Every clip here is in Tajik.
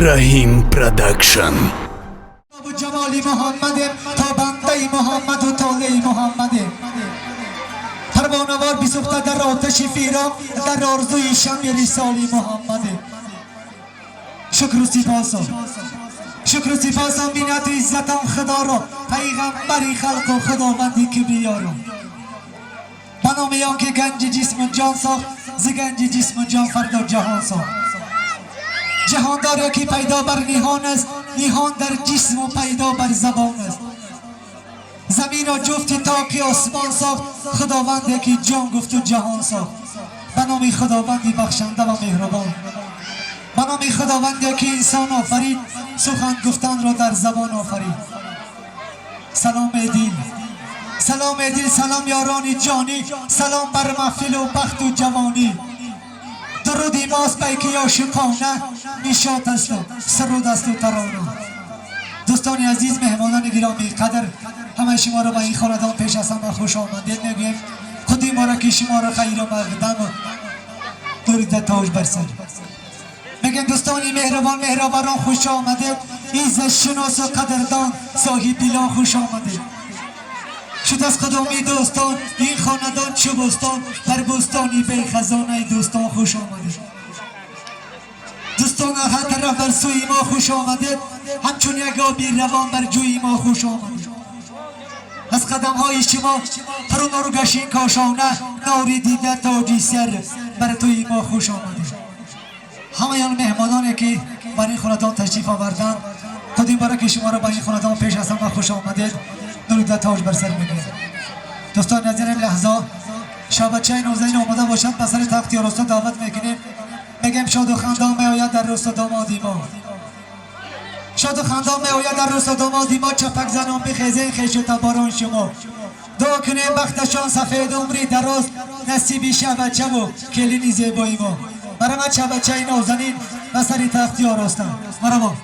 Раҳим Продакшн. Ҷамоли Муҳаммадем, то бандаи Муҳаммаду толеи Муҳаммадем. Парвонавор бисӯхта дар оташи фироқ, дар орзуи шамъи рисоли Муҳаммадем. Шукру сипосо, шукру сипосо, миннату иззатам Худоро, пайғамбари халқу худованди кибриёро. Ба номи он ки ганҷи ҷисму ҷон сохт, зи ганҷи ҷисму ҷон фардо ҷаҳон сохт. Ҷаҳондоре ки пайдо бар ниҳон аст, ниҳон дар ҷисму пайдо бар забон аст. Заминро ҷуфти тоқи осмон сохт, худованде ки ҷон гуфту ҷаҳон сохт. Ба номи худованди бахшанда ва меҳрубон, ба номи худованде ки инсон офарид, сухан гуфтанро дар забон офарид. Салом дил, салом дил, салом ёрони ҷонӣ, салом бар маҳфилу бахту ҷавонӣ. Дуруди мост пайки ошиқона, нишот асту суруд асту тарона. Дӯстони азиз, меҳмонони гиромӣ қадр, ҳамаи шуморо ба ин хонадон пеш аз ҳама хуш омадед мегӯем. Худи мубораки шуморо хайру мақдам, дурида тоҷ бар сар мегӯем. Дӯстони меҳрубон, меҳроварон, хуш омадед. Иззатшиносу қадрдон, соҳибдилон, хуш омадед. Шуд аз қудуми дӯстон ин хонадон чу бӯстон, бар бӯстони бехазонаи дӯстон хуш омадед. Дӯстон, ҳар тараф бар сӯи мо хуш омадед, ҳамчун як оби равон бар ҷӯи мо хуш омадед. Аз қадамҳои шумо пару нур гашт ин кошона, нори дида, тоҷи сар, бар тӯи мо хуш омадед. Ҳамаи он меҳмононе ки бар ин хонадон ташриф оварданд, худи мубораки шуморо ба ин хонадон пеш аз ҳама хуш омадед, нурида тоҷ бар сар мегӯем. Дӯстони азиз, ин лаҳза шабачаи нозанин омода бошанд, ба сари тахти ороста даъват мекунем. Мегӯем: шоду хандон меояд дар рӯста домоди мо, шоду хандон меояд дар рӯста домоди мо. Чапак занон бихезен, хешу таборон шумо. Дуо кунем, бахташон сафед, умри дароз насиби шабачаву келини зебои мо. Марҳамат, шабачаи нозанин ба сари тахти ороста, марҳамат.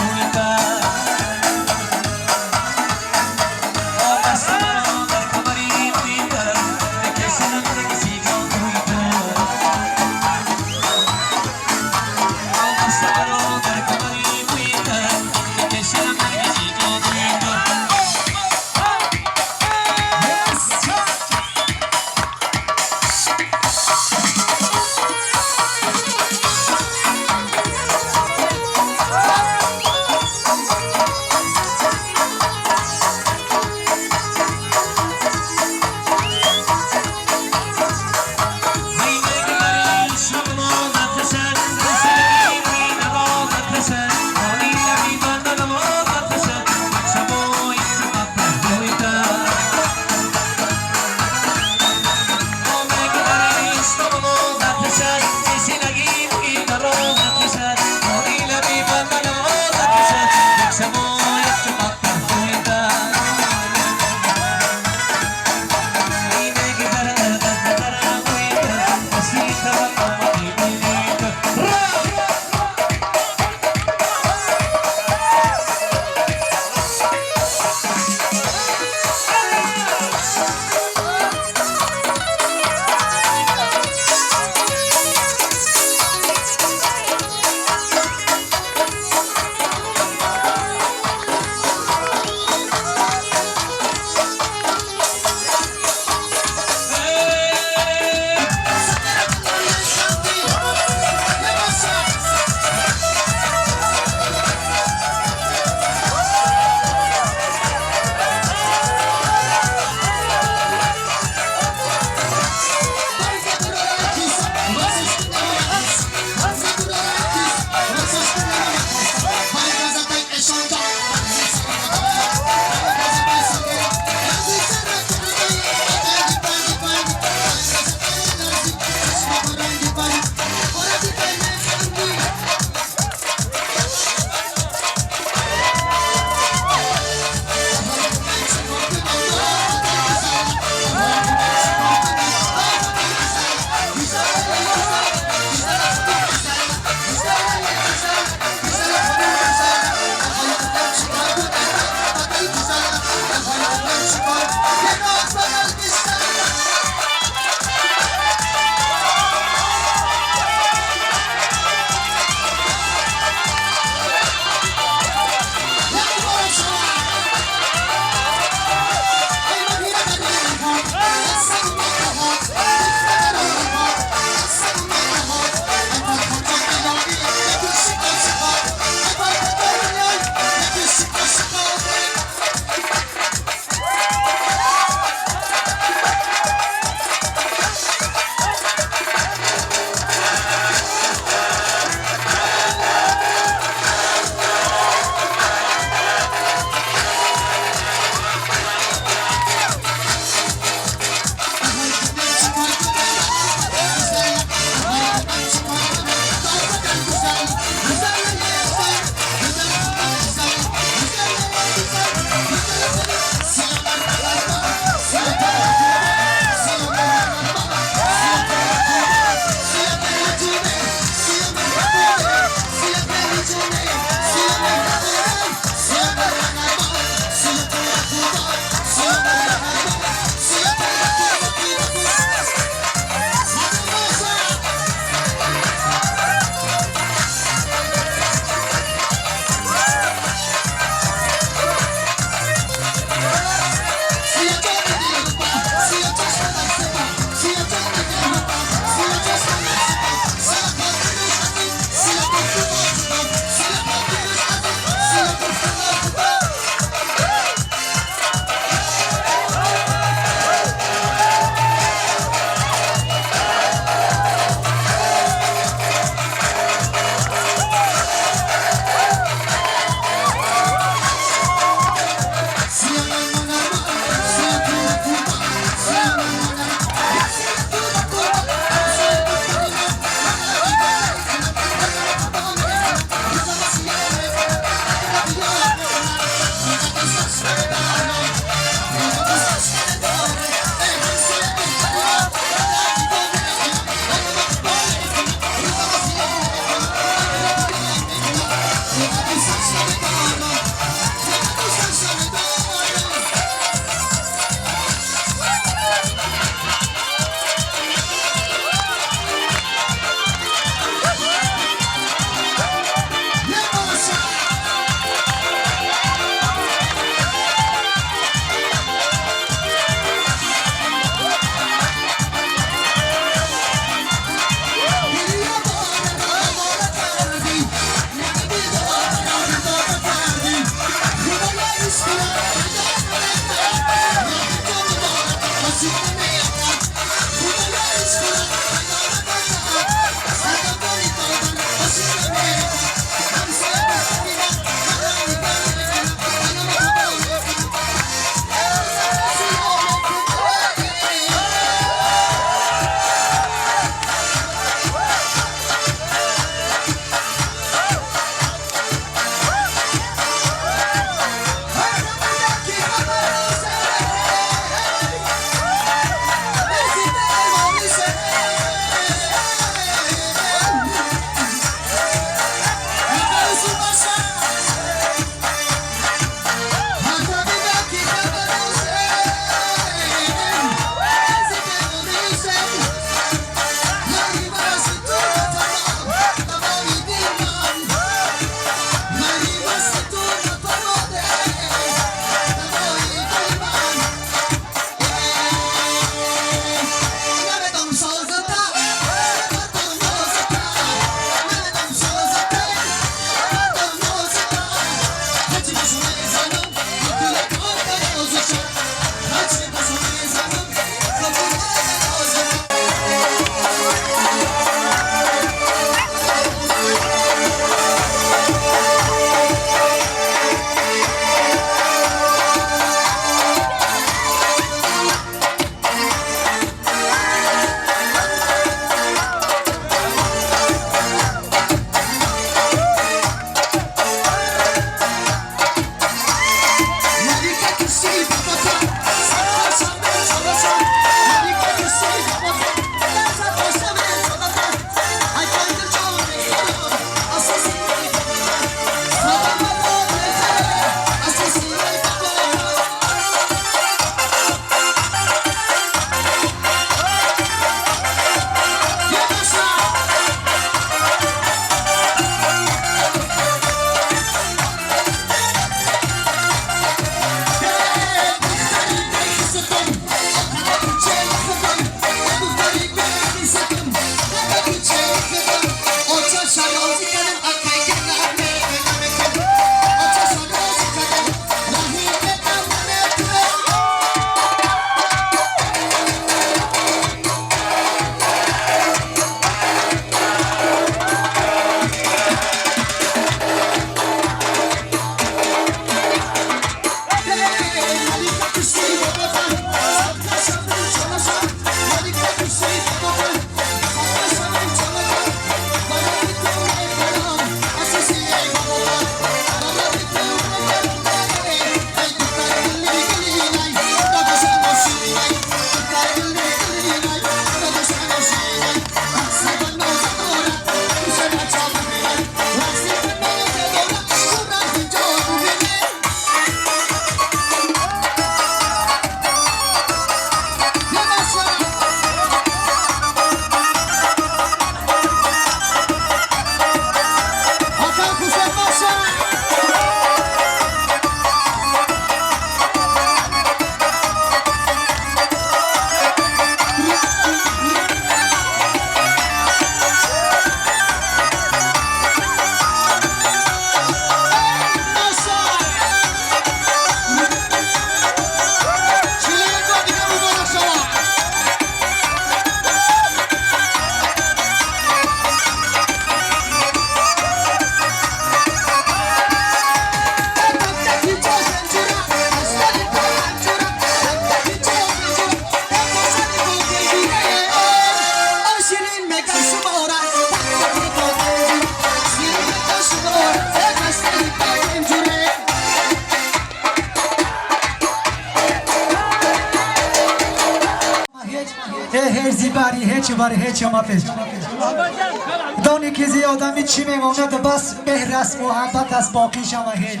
دانی که زیادمی چی میماند بس مهر است محبت است باقی شما هیچ.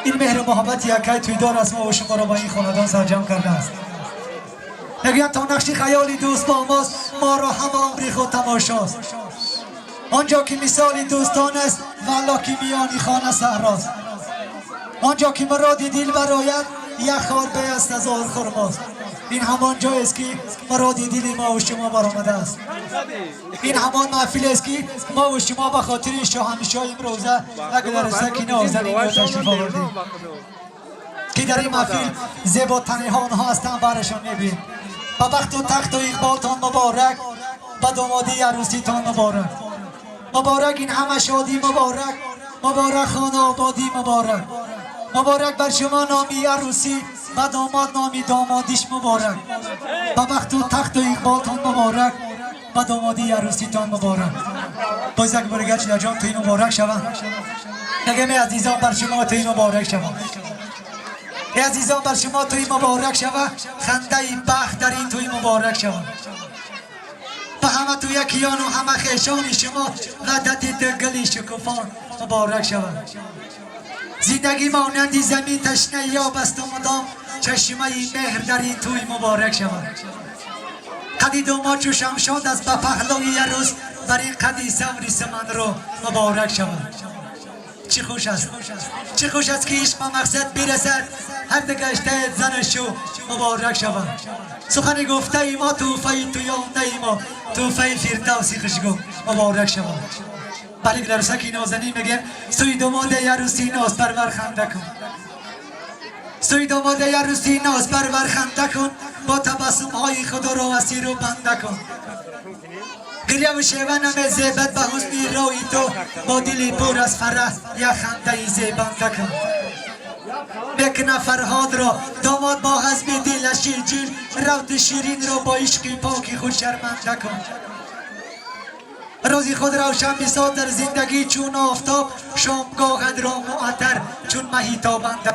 این مهر و محبت یکی توی دار است ما و شما را با این خاندان سرجم کرده است. میگویم تا نقش خیالی دوست با ماست ما را هم عمری خود تماشاست. آنجا که مثال دوستان است والا که میانی خانه صحراست. آنجا که مراد دل براید یک خار به است از آن خرماست. این همان جای است که مراد دل ما و شما برآمده است. این همان محفل است که ما و شما به خاطر شاهنشاه امروزه اگر سکینه آزنین را تشریف آوردیم. Ки дар ин маҳфил зеботаниҳо онҳо ҳастанд, барашон мебинем. Ба бахту тахту иқболтон муборак, ба домодии арӯситон муборак. Муборак ин ҳама шодӣ муборак, муборак хонаободӣ муборак. Муборак бар шумо номи арӯсӣ, ба домод номи домодиш муборак. Ба бахту тахту иқболтон муборак, ба домодии арӯситон муборак. Боз як бор дигар ҷон тӯй муборак шаванд. Мегам эй азизон, бар шумо тӯй муборак шаванд. Эй азизон, бар шумо тӯй муборак шавад, хандаи бахт дар ин тӯй муборак шавад. Ба ҳама тӯякиёну ҳама хешони шумо ваҳдати дигали шукуфон муборак шавад. Зиндагӣ монанди замин ташнаи об асту мудом чашмаи меҳр дар ин тӯй муборак шавад. Қади домод чу шамшод аст ба паҳлӯи арӯс, бар ин қади саври саманро муборак шавад. Чӣ хуш аст, чӣ хуш аст, ки ишқ ба мақсад бирасад, ҳар ду гаштаед зану шу муборак шавад. Сухани гуфтаи мо тӯҳфаи туёнаи мо, тӯҳфаи фирдавси хушгӯ муборак шавад. Бале, гуларӯсаки нозанин мегем, сӯи домоде арӯси нозпарвар ханда кун. Сӯи домоде арӯси нозпарвар ханда кун, бо табассумҳои худро асиру банда кун. Гиряву шева намезебад ба ҳусни роҳи ту, бо дили пур аз фараҳ як хандаи зебанда кун. Мекуна Фарҳодро домод бо ҳазми дилаши ҷил, равту ширинро бо ишқи поки худ шарманда кун. Рӯзи худ равшан бисоз дар зиндагӣ чун офтоб, шомгоҳатро муаттар чун маҳи тобанда.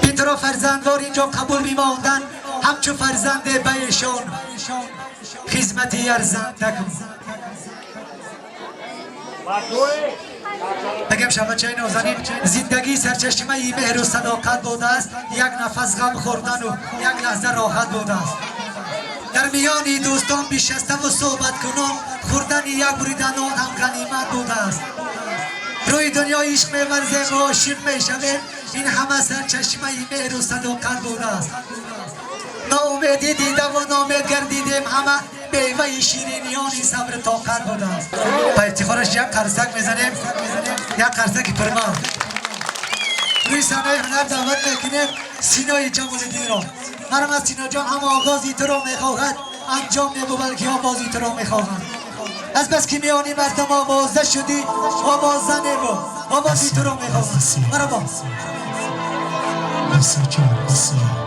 Битро фарзандвор инҷо қабул бимондан, ҳамчу фарзанде ба эшон хизмати арзанда кун. Бигем шабачаи нозанин, зиндагӣ сарчашмаи меҳру садоқат будааст, як нафас ғам хӯрдану як лаҳза роҳат будааст. Дар миёни дӯстон бишаставу суҳбаткунон хӯрдани як бурида нон ҳам ғанимат будааст. Рӯи дунё ишқ меварзем ва ошиқ мешавем, ин ҳама сарчашмаи меҳру садоқат будааст. Ноумедӣ дидаву ноумед гардидем, ҳама меваи шириниёни сабру тоқат будааст. Ба ифтихораш як қарсак мезанем, як қарсаки пурмал. Рӯи саҳнаи ҳунар даъват мекунем Синои Ҷамолиддинро. Марҳамат, Синоҷон. Ҳама оғози туро мехоҳад, анҷом небу, балки овози туро мехоҳад. Аз бас ки миёни мардум овоза шудӣ, овоза небу, овози туро мехоҳад. Марҳабо. Бисёр, бисёр.